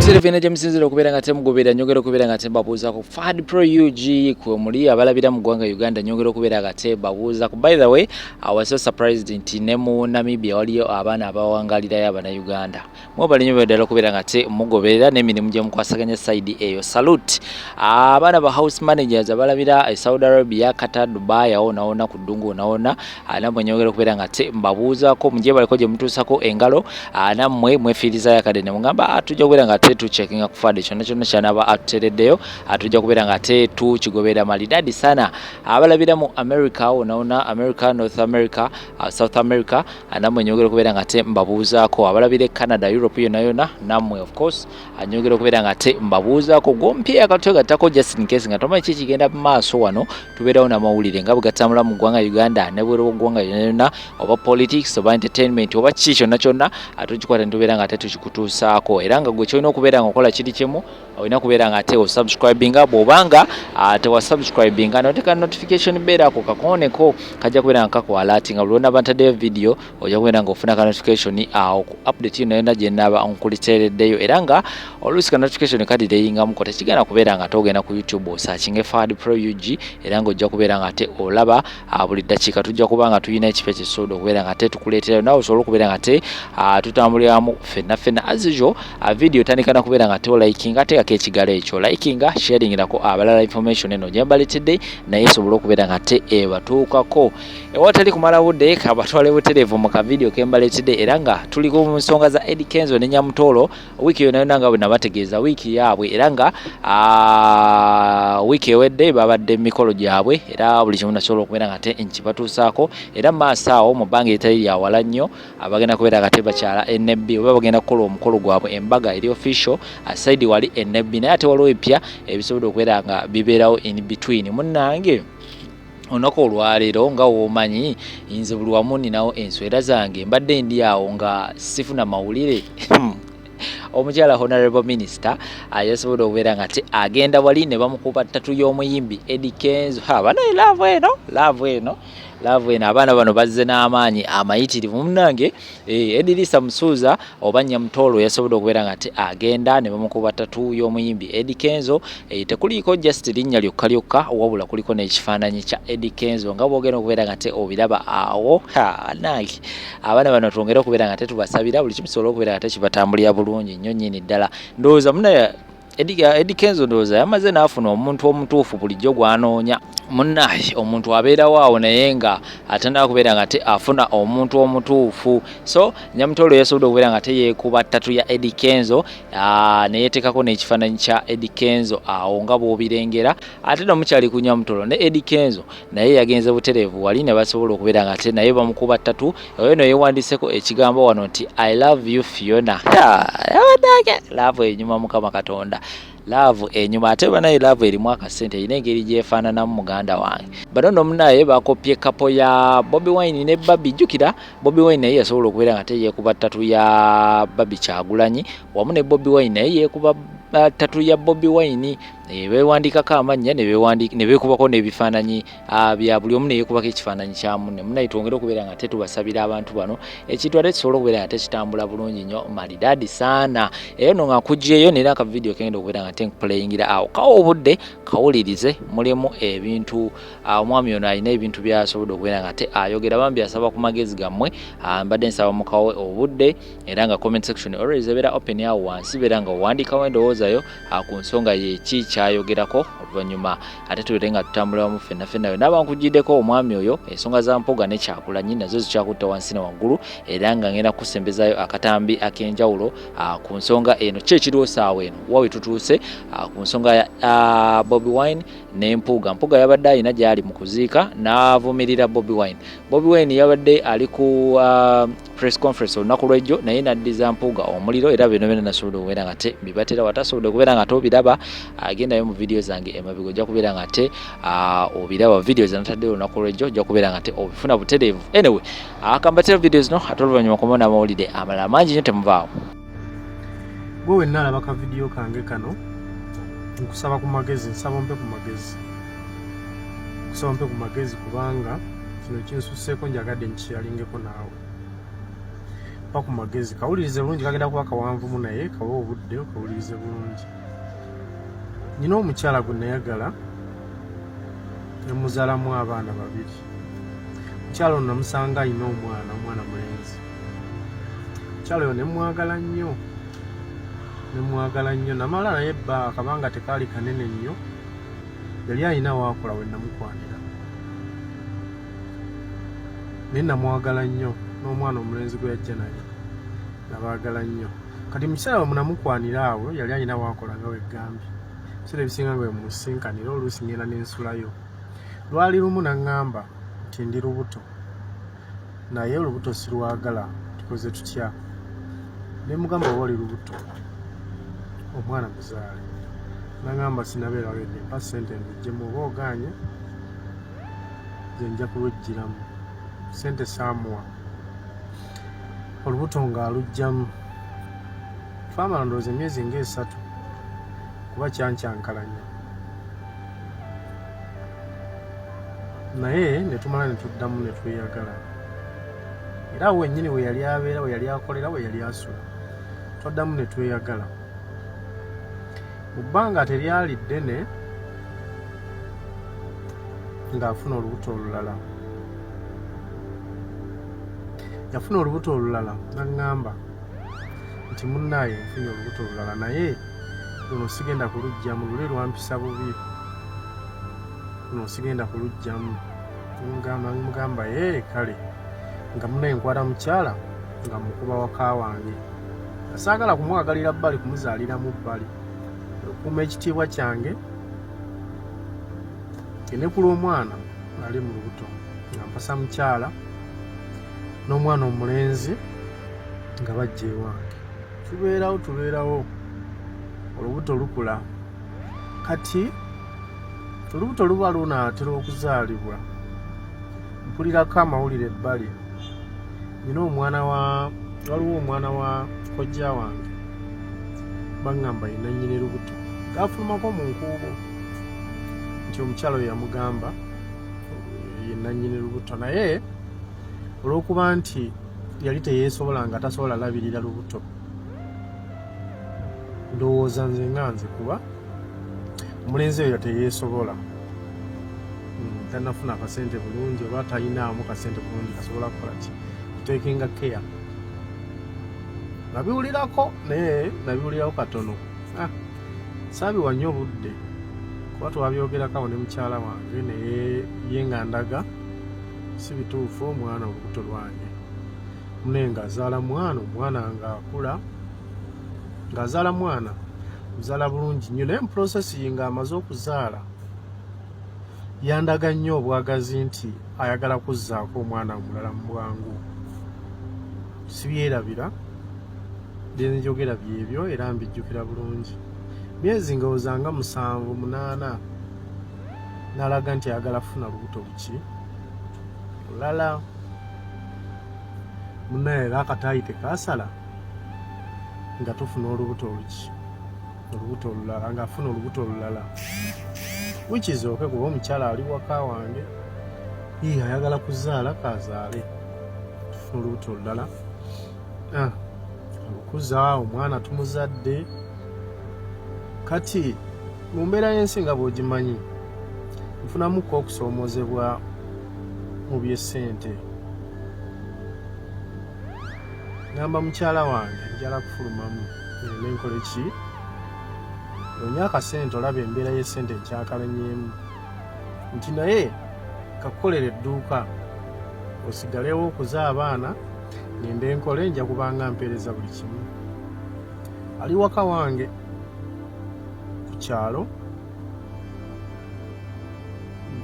Ebiseera byonna gye musinzira okubeera nga temugoberera, nyongera okubeera nga tembabuuzaako. Fahad Pro UG kwe muli abalabira mu ggwanga Uganda, nyongera okubeera nga tembabuuzaako. By the way, I was so surprised nti ne mu Namibia waliyo abaana abawangalirayo Abannayuganda. Mwebale nnyo ddala okubeera nga temugoberera n'emirimu gye mukwasaganya side eyo. Salute abaana ba house managers abalabira e Saudi Arabia, Qatar, Dubai, awo nawona ku ddungu wonawona. Nammwe nyongera okubeera nga tembabuuzaako. Mugye baliko gye mutuusako engalo, nammwe mwefiirizayo akadde ne mugamba, "Tujja kubeera nga tetucheckinga ku Fahad, kyonna kyonna kyanaaba atutereddeyo, tujja kubeera nga tetukigoberera malidadi sana." Abalabira mu America wonawona, America, North America, South America, nammwe nyongera okubeera nga te mbabuuzaako. Abalabira e Canada, Europe yonna yonna, nammwe of course nyongera okubeera nga te mbabuuzaako. Gwompya akatwegattako, just in case nga tomanyi ki kigenda mu maaso wano, tubeerawo n'amawulire nga bwe gatambula mu ggwanga Uganda ne bweru w'eggwanga yonna yonna, oba politics oba entertainment oba ki kyonna kyonna, tukikwata ne tubeera nga ate tukikutuusaako. Era nga gwe kyolina okubeera nga okola kiri kimu, olina kubeera nga ate osubscribinga. Bw'obanga tewasubscribinga, noteeka notification bell, ako kakooneko kajja kubeera nga kakualertinga buli lwonaba ntaddeyo video, ojja kubeera nga ofuna ka notification awo ku update yonna yonna gye naaba nkuliteereddeyo. Era nga oluusi ka notification kadelayingamuko, tekigenda kubeera nga togenda ku YouTube osearchinge Fahad Pro UG, era nga ojja kubeera nga ate olaba buli ddakiika tujja kuba nga tulina ekifo ekisobola okubeera nga ate tukuleeterayo, naawe osobole okubeera nga ate tutambuliramu ffenna ffenna. As usual, video otandika na kubeera nga ate olikinga, teekako ekigalo ekyo likinga, sharingirako abalala information eno gye mbaleetedde, naye esobole okubeera nga ate ebatuukako. Ewatali kumala budde, kabatwale butereevu mu kavidiyo ke mbaleetedde. Era nga tuli ku nsonga za Eddy Kenzo ne Nyamutoolo. Wiiki yonna yonna nga bwe nabategeeza, wiiki yaabwe, era nga wiiki ewedde babadde mu mikolo gyabwe, era buli kimu nasobola okubeera nga ate nkibatuusaako. Era mu maaso awo, mu bbanga eritali lya wala nnyo, abagenda kubeera nga tebakyala enebbi oba bagenda kukola omukolo gwabwe, embaga eri official aside wali enebbi. Naye ate waliwo ebipya ebisobodde okubeera nga bibeerawo in between. Munnange, olunaku olwaleero, nga womanyi nze buli wamu ninawo enswera zange, mbadde ndi awo nga sifuna mawulire. Omukyala honorable minister yasobodde okubeera nga te agenda wali ne bamukuba tattoo y'omuyimbi Eddy Kenzo. Banaye, love eno, love eno, love eno! Abaana bano bazze n'amaanyi amayitirivu. Munnange, Edirisa Musuuza oba Nyamutoolo yasobodde okubeera nga te agenda ne bamukuba tattoo y'omuyimbi Eddy Kenzo. Tekuliiko just linnya lyokka lyokka, wabula kuliko n'ekifaananyi kya Eddy Kenzo nga bwogenda okubeera nga te obiraba awo. Nange abaana bano twongere okubeera nga tetubasabira buli kimu kisobole okubeera nga tekibatambulira bulungi nnyo nnyini ddala. Ndowooza munaye Eddy Kenzo ndowooza yamaze n'afuna omuntu omutuufu bulijjo gwanoonya. Munnaye, omuntu abeerawo awo naye nga atandika kubeera nga te afuna omuntu omutuufu. So Nyamutoolo yasobodde okubeera nga teyeekuba tattoo ya Eddy Kenzo, neyeteekako n'ekifaananyi kya Eddy Kenzo awo nga bw'obirengera. Ate nomukyali ku Nyamutoolo, ne Eddy Kenzo naye yagenze butereevu wali ne basobola okubeera nga ate naye bamukuba tattoo oyo no yeewandiseko ekigambo wano nti "I love you, Fiona". Love enyuma, Mukama Katonda, love enyuma. Ate banaye love erimu akasente, erina engeri gyefaananamu. Muganda wange, bano nno munaye bakopye couple ya Bobi Wine ne Barbie. Jjukira Bobi Wine naye yasobola okubeera nga te yeekuba tattoo ya Barbie Kyagulanyi wamu ne Bobi Wine naye yeekuba tattoo ya Bobi Wine. Beewandikako amannya ne beekubako n'ebifaananyi bya buli omu, neyeekubako ekifaananyi kya munne. Munaye, twongere okubeera nga tetubasabira abantu bano ekintu ate kisobole okubeera nga tekitambula bulungi nnyo malidaadi saana. Eyo no nga nkugyeyo neera aka video kengenda okubeera nga tenkuplayingira awo, kawa obudde kawulirize. Mulimu ebintu, omwami ono alina ebintu byasobodde okubeera nga te ayogera. Bambi asaba ku magezi gammwe. Mbadde nsaba mukawe obudde, era nga comment section always ebeera open awo wansi, beera nga owandiikawo endowoozayo ku nsonga yeki kyayogerako. Oluvannyuma ate tubeere nga tutambula wamu ffenna ffenna. Yonna bankugiddeko omwami oyo, ensonga za Mpuuga ne Kyagulanyi nazo zikyakutta wansi ne waggulu, era nga ngenda kusembezayo akatambi ak'enjawulo ku nsonga eno. Ki ekiriwo saawa eno, wawe tutuuse ku nsonga ya Bobi Wine ne Mpuuga? Mpuuga yabadde alina gy'ali mu kuziika n'avumirira Bobi Wine. Bobi Wine yabadde ali ku press conference olunaku lwejjo, naye n'addiza Mpuuga omuliro. Era bino byonna nasobodde okubeera nga te bibatera. Watasobodde okubeera nga tobiraba, agendayo mu vidiyo zange emabega, ojja kubeera nga te obiraba. Vidiyo zenataddeyo olunaku lwejjo ojja kubeera nga te obifuna butereevu. Anyway, akambatera vidiyo zino, ate oluvannyuma kumona amawulire amalala mangi nnyo. Temuvaawo. Gwe wenna alaba ka vidiyo kange kano, nkusaba ku magezi, nsaba ompe ku magezi, nkusaba ompe ku magezi, kubanga kino kinsuseeko, njagadde nkisharelingeko naawe. Mpa ku magezi, kawulirize bulungi, kagenda kuba kawanvumu naye kawe obudde okawulirize bulungi. Nina omukyala gwe nayagala ne muzaalamu abaana babiri. Omukyala ono namusanga alina omwana, omwana mulenzi. Omukyala oyo ne mwagala nnyo, ne mwagala nnyo. Namala naye ebba akabanga tekaali kanene nnyo, yali alina waakola we namukwanira, naye namwagala nnyo n'omwana omulenzi gwe yajja naye nabaagala nnyo. Kati mu kiseera we namukwanira awo yali alina waakola nga weggambye, ebiseera ebisinga nga wemusinkanira oluusi ngenda n'ensulayo. Lwali lumu naŋŋamba nti ndi lubuto naye olubuto sirwagala, tukoze tutya? Ne mugamba oba oli lubuto omwana muzaale. Naŋŋamba sinabeera ready, mpa ssente nduggyemu, oba ogaanye nze nja kuluggyiramu. Ssente saamuwa, olubuto ng'aluggyamu. Twamala ndowooza emyezi ng'esatu kuba kyankyankalanya, naye ne tumala ne tuddamu ne tweyagala. Era awo wennyini we yali abeera, we yali akolera, we yali asula, twaddamu ne tweyagala. Mu bbanga teryali ddene ng'afuna olubuto olulala. Yafuna olubuto olulala n'aŋŋamba nti munnaaye nfunye olubuto olulala naye luno sigenda kuluggyamu, luli lwampisa bubi, luno sigenda kuluggyamu. Mugamba ye kale, nga munaye nkwata mukyala nga mukuba waka wange, nga saagala kumwagalira bbali, kumuzaaliramu bbali, okukuuma ekitiibwa kyange ne ku lw'omwana ali mu lubuto. Nga mpasa mukyala n'omwana omulenzi nga bajja ewange, tubeerawo tubeerawo, olubuto lukula. Kati olubuto luba lunaatera okuzaalibwa, mpulirako amawulire ebbali, nina omwana wa, waliwo omwana wa kojja wange baŋŋamba ye nannyini lubuto, gaafulumako mu nkuubo nti omukyala oyo yamugamba ye nannyini lubuto, naye olw'okuba nti yali teyeesobola nga tasobola labirira lubuto, ndowooza nze nga nze kuba omulenzi oyo teyeesobola, tannafuna akasente bulungi oba talinaamu kasente bulungi kasobola kukola ki, kutekinga care. Nabiwulirako naye nabiwulirako katono, saabiwa nnyo obudde kuba twabyogerako awo ne mukyala wange, naye ye nga ndaga si bituufu. Omwana olubuto lwange munaye ng'azaala mwana, omwana ng'akula, ng'azaala mwana muzaala bulungi nnyo, naye mu process ng'amaze okuzaala yandaga nnyo obwagazi nti ayagala kuzzaako omwana omulala mu bwangu. Sibyerabira, bye njogera byebyo era mbijjukira bulungi. Myezi ndowooza nga 7 8 n'alaga nti ayagala kufuna lubuto luki lulala. Munnaye era akataayi tekaasala nga tufuna olubuto oluki, olubuto olulala, ng'afuna olubuto olulala, which is okay kuba omukyala ali waka wange, ii ayagala kuzaala kazaale. Tufuna olubuto olulala, olukuza omwana tumuzadde. Kati mu mbeera y'ensi nga bw'ogimanyi, nfunamuko okusoomoozebwa mu by'essente. Ngamba mukyala wange njala kufulumamu ngende nkole ki, noonye akasente, olaba embeera y'essente enkyakalanyemu, nti naye kakukolera edduuka osigalewo okuza abaana, ngende nkole, nja kubanga mpeereza buli kimu. Ali waka wange ku kyalo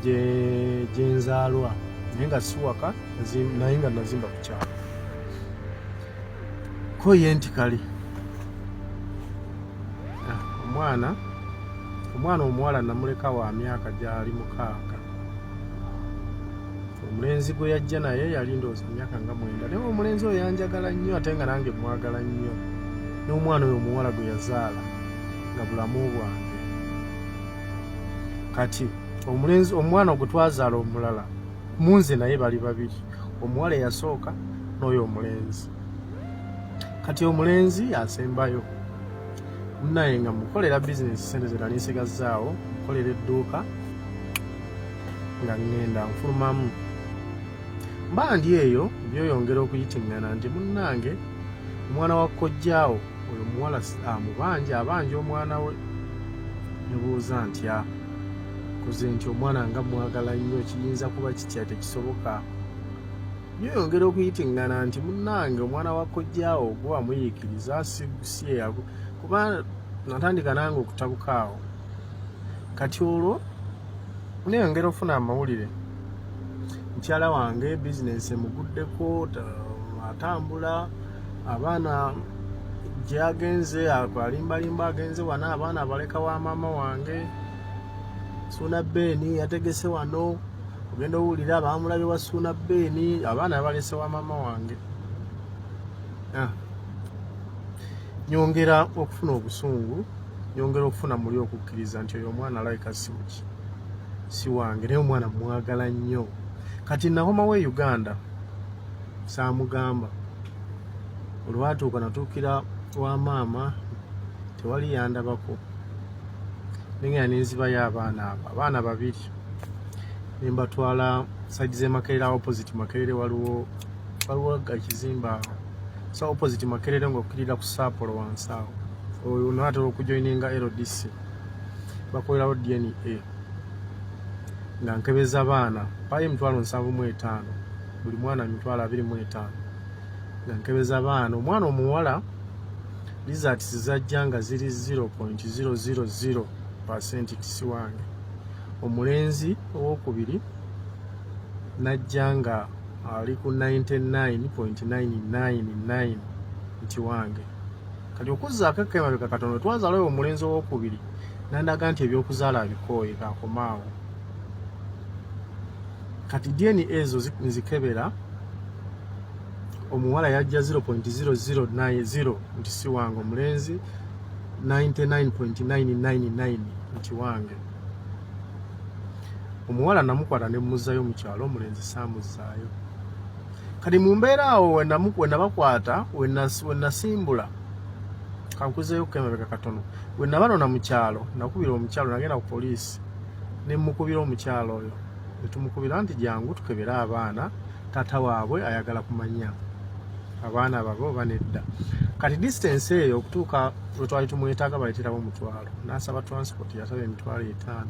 gye nzaalwa, naye nga si waka, naye nga nazimba ku kyalo. Ko ye nti kale. Omwana omuwala namuleka wa myaka gyali 6, omulenzi gwe yajja naye yali ndowooza myaka nga 9, naye omulenzi oyo yanjagala nnyo ate nga nange mwagala nnyo, n'omwana oyo omuwala gwe yazaala nga bulamu bwange. Kati omulenzi omwana gwe twazaala omulala munze naye bali babiri, omuwala eyasooka n'oyo omulenzi. Kati omulenzi asembayo munaye nga mukolera bizinesi, sente ze nali nsigazzaawo mukolera edduuka, nga ŋŋenda nfulumamu, mba ndi eyo byeyongera okuyitiŋŋana nti munnange omwana wa kojjaawo oyo omuwala amubanja, abanja omwana we. Nebuuza ntya kuze nti omwana nga mwagala nnyo, kiyinza kuba kitya? Tekisoboka. Byeyongera okuyitiŋŋana nti munnange omwana wa kojjaawo gwe wamuyiikiriza si yeyagu, kuba natandika nange okutabuka awo. Kati olwo neyongera okufuna amawulire, mukyala wange bizinensi emuguddeko, atambula, abaana gyagenze alimbalimba, agenze wano, abaana abaleka wa maama wange. Suuna Beeni yategese wano, ogenda owulira bamulabye wa Suuna Beeni, abaana yabalese wa maama wange. Nyongera okufuna obusungu, nyongera okufuna muli okukkiriza nti oyo omwana alabika si muki, si wange, naye omwana mwagala nnyo. Kati nakomawo e Uganda, saamugamba. Olwatuuka natuukira wa maama, tewali yandabako, nengenda nenzibayo abaana abo, abaana babiri, nembatwala side z'e Makerere, opposite Makerere waliwo ekizimbe awo, so opposite Makerere ng'okkirira ku Sapporo wansi awo, oyo naatera okujoininga LDC, bakolerawo DNA. Nga nkebeza baana, mpayo 75,000 buli mwana, 25,000. Nga nkebeza baana, omwana omuwala results zajja nga ziri 0.000% si wange. Omulenzi owokubiri najja nga ali ku 99.999 nti wange. Kati okuzzaako ekemabega katono, twazaalayo omulenzi owokubiri, nandaga nti ebyokuzaala abikooye, kakomaawo. Kati DNA ezo nzikebera, omuwala yajja 0.0090 nti si wange, omulenzi 99.999 nti wange. Omuwala namukwata ne muzzayo mu kyalo, omulenzi saamuzaayo. Kati mu mbeera awo wenabakwata, wenasimbula, kankuzeeyo kemabega katono, wenabanona mu kyalo, nakubira omukyalo, nagenda ku poliisi ne mukubira omukyalo oyo, netumukubira nti jangu tukebere abaana, taata waabwe ayagala kumanya abaana babe oba nedda. Kati distance eyo okutuuka we twali tumwetaaga baleeterawo 10,000, n'asaba transport, yasaba 50,000.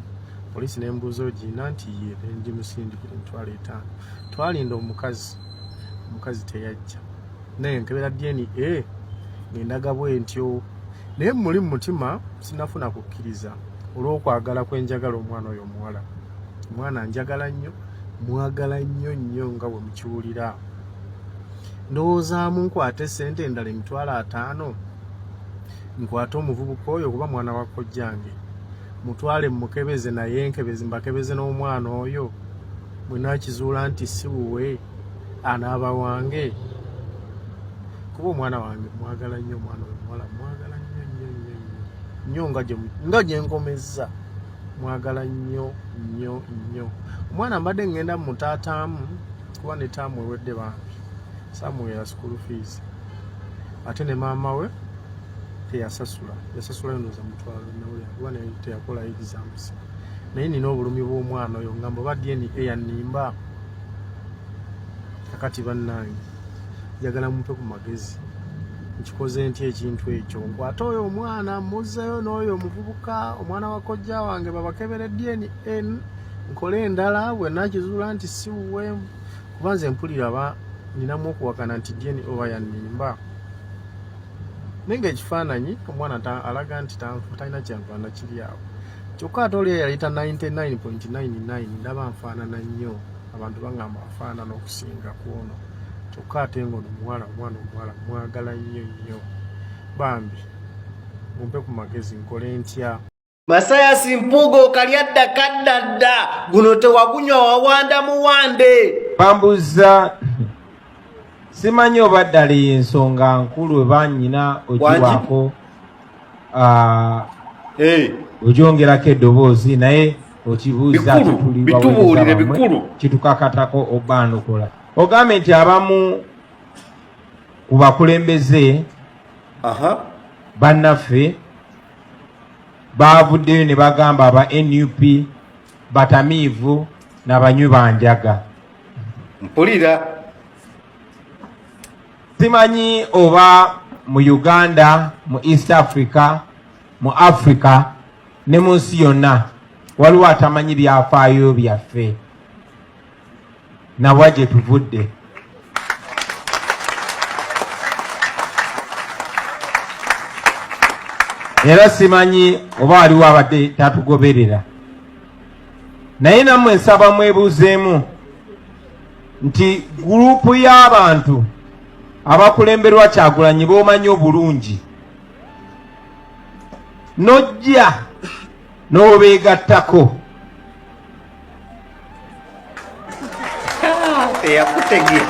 Poliisi nembuuza ogiina nti ye, nengimusindikira 50,000. Twalinda omukazi, omukazi teyajja, naye nkebera DNA ngendaga bwe ntyo, naye muli mu mutima sinafuna kukkiriza olw'okwagala kwenjagala omwana oyo omuwala. Omwana njagala nnyo, mwagala nnyo nnyo nga bwe mukiwulira. Ndowoozaamu nkwate sente endala 50,000, nkwate omuvubuka oyo kuba mwana wa kojjange, mutwale mukebeze, naye nkebeze, mbakebeze n'omwana oyo, bwe naakizuula nti si wuwe anaaba wange, kuba omwana wange mwagala nnyo. Omwana oyo omuwala mwagala nnyo nnyo nnyo nnyo nnyo, nga gye nkomezza, mwagala nnyo nnyo nnyo omwana. Mbadde ngenda mutaataamu kuba ne taamu ewedde, bambi samuwera school fees, ate ne maama we teyasasula, yasasulayo ndowooza 10,000 nawulira, kuba naye teyakola exams. Naye nina obulumi bw'omwana oyo, ngamba oba DNA yannimba. Kakati bannange, njagala mumpe ku magezi, nkikoze ntya ekintu ekyo? Nkwate oyo omwana muzzeyo n'oyo omuvubuka omwana wa kojja wange babakebere DNA, nkole endala bwe nakizuula nti si wuwe? Kuba nze mpulira ba ninamu okuwakana nti DNA oba yannimba, naye nga ekifaananyi omwana alaga nti talina kyanfaana kiri awo. Kyokka ate oli eyaleeta 99.99 ndaba nfaanana nnyo, abantu bagamba nfaanana okusinga ku ono, kyokka ate nga ono muwala, omwana omuwala mwagala nnyo nnyo. Bambi mumpe ku magezi, nkole ntya? Masayasi Mpuuga, okalya dda, kadda dda, guno tewagunywa, wawanda muwande. Bambuza, simanyi oba ddala ensonga nkulu eba nyina ogiwaako ogyongerako eddoboozi, naye okibuuza. Bitubuulire bikulu. Kitukakatako obaanukula. Ogambe nti abamu ku bakulembeze Bannaffe baavuddeyo ne bagamba aba NUP batamiivu nabanywi banjaga. Mpulira. Simanyi oba mu Uganda, mu East Africa, mu Africa ne mu nsi yonna waliwo atamanyi byafaayo byaffe nawa gye tuvudde. Era simanyi oba waliwo abadde tatugoberera, naye nammwe nsaba mwebuuzeemu nti gurupu y'abantu abakulemberwa Kyagulanyi b'omanyi obulungi n'ojja n'obeegattako. Teyakutegeera,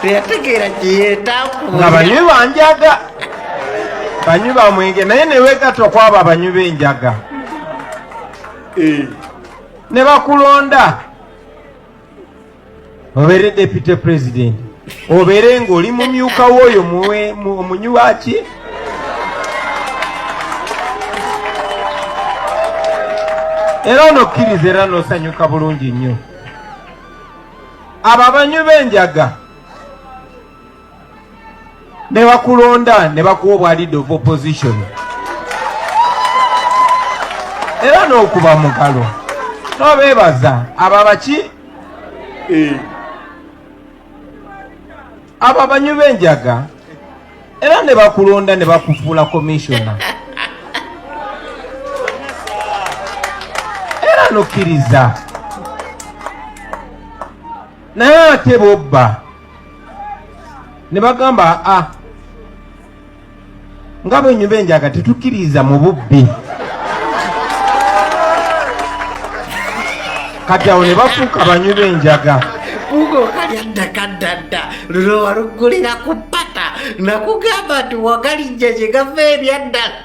teyategeera kyeyeetaku. Nga banywi banjaga, banywi ba mwenge, naye neweegatta kwabo abanywi b'enjaga ne bakulonda obeere deputy president, obeere ng'oli mumyuka w'oyo omunywi waki. Era onokkiriza era n'osanyuka bulungi nnyo. Abo abanywi b'enjaga ne bakulonda ne bakuwa obwa leader of opposition, era n'okuba mugalo n'obeebaza. Abo abaki, abo abanywi b'enjaga, era ne bakulonda ne bakufuula commissioner, era nokkiriza. Naye ate bobba ne bagamba a nga bwenywi b'enjaga tetukkiriza mu bubbi. Kati awo ne bafuuka banywi b'enjaga. Pugo kalya dda kadda dda, luno walugulira ku pata. Nakugamba nti wagalijja gye gava ebyaddala.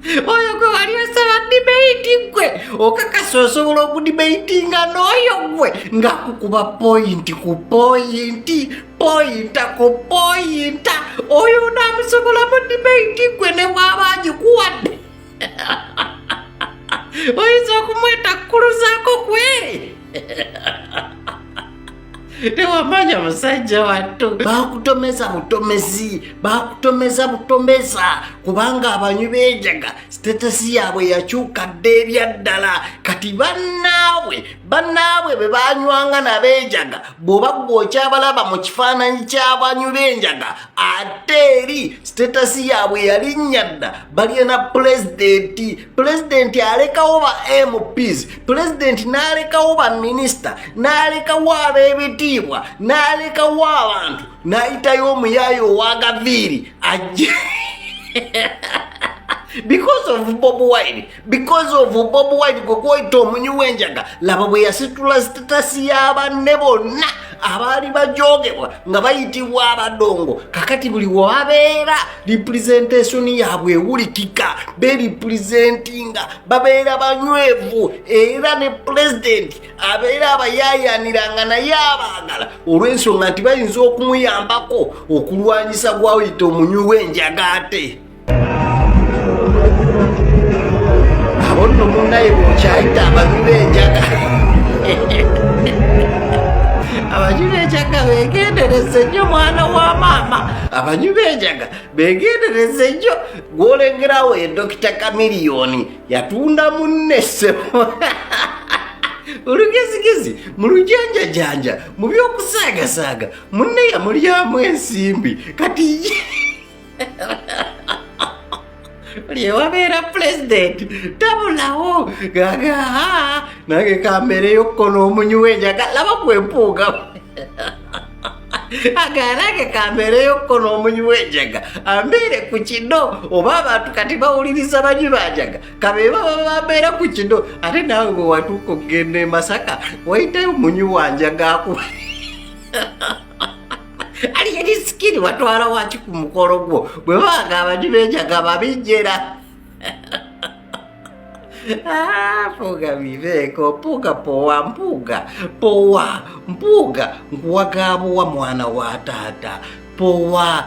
Oyo gwe wali osaba debate, gwe okakasa osobola okudebatinga n'oyo gwe ng'akukuba point ku point, pointa ku pointa, oyo onaamusobola mu debate? Gwe ne bw'aba agikuwadde oyinza okumwetakkuluzaako kweri. Tewamanya musajja wattu, bakutomeza butomezi, bakutomeza butomeza, kubanga abanywi b'enjaga status yaabwe yakyuka dda ebyaddala. Kati bannaabwe, bannaabwe be banywanga nab'enjaga, bw'oba gwe okyabalaba mu kifaananyi ky'abanywi b'enjaga, ate eri status yaabwe yalinnya dda. Balina pulezidenti, pulezidenti alekawo ba MPs, pulezidenti n'alekawo baminisita, n'alekawo ab'ebitiibwa, n'alekawo abantu, n'ayitayo omuyaayo ow'agaviiri ajje because of Bob Wine, because of Bob Wine gwe gwoyita omunywi w'enjaga. Laba bwe yasitula status y'abanne bonna abaali bajogebwa nga bayitibwa abadongo. Kakati buli wabeera representation yaabwe ewulikika, berepresentinga, babeera banywevu, era ne pulezidenti abeera abayaayaanira naye abaagala olw'ensonga nti bayinza okumuyambako okulwanyisa gwawuyita omunywi w'enjaga. Ate abo nno munnaye bw'okyayita abanywi b'enjaga, abanywi b'enjaga begendereze nnyo. Mwana wa maama, abanywi b'enjaga begendereze nnyo. Gwolengerawo ye Dokita Kamiliyoni, yatunda munne ssebo olugezigezi mu lujanjajanja mu by'okusaagasaaga, munne yamulyamu ensimbi. Kati ye buli ewabeera pulezidenti tabulawo, gaga nange kambeereyo kkono omunywi w'enjaga. Laba gwempuuga aganange kambeereyo kkono omunywi w'enjaga ambeere ku kino, oba abantu kati bawuliriza banywi banjaga kabe baba bambeera ku kino. Ate naawe bwe watuuka okugenda e Masaka, wayitayo omunywi wanjaga akuba ali eri sikiri, watwala waki ku mukolo gwo bwe babaga abanywi b'enjaga babijjera? Ah, Mpuuga bibeeko, Mpuuga powa, Mpuuga powa, Mpuuga nkuwagaabuwa mwana wa taata powa.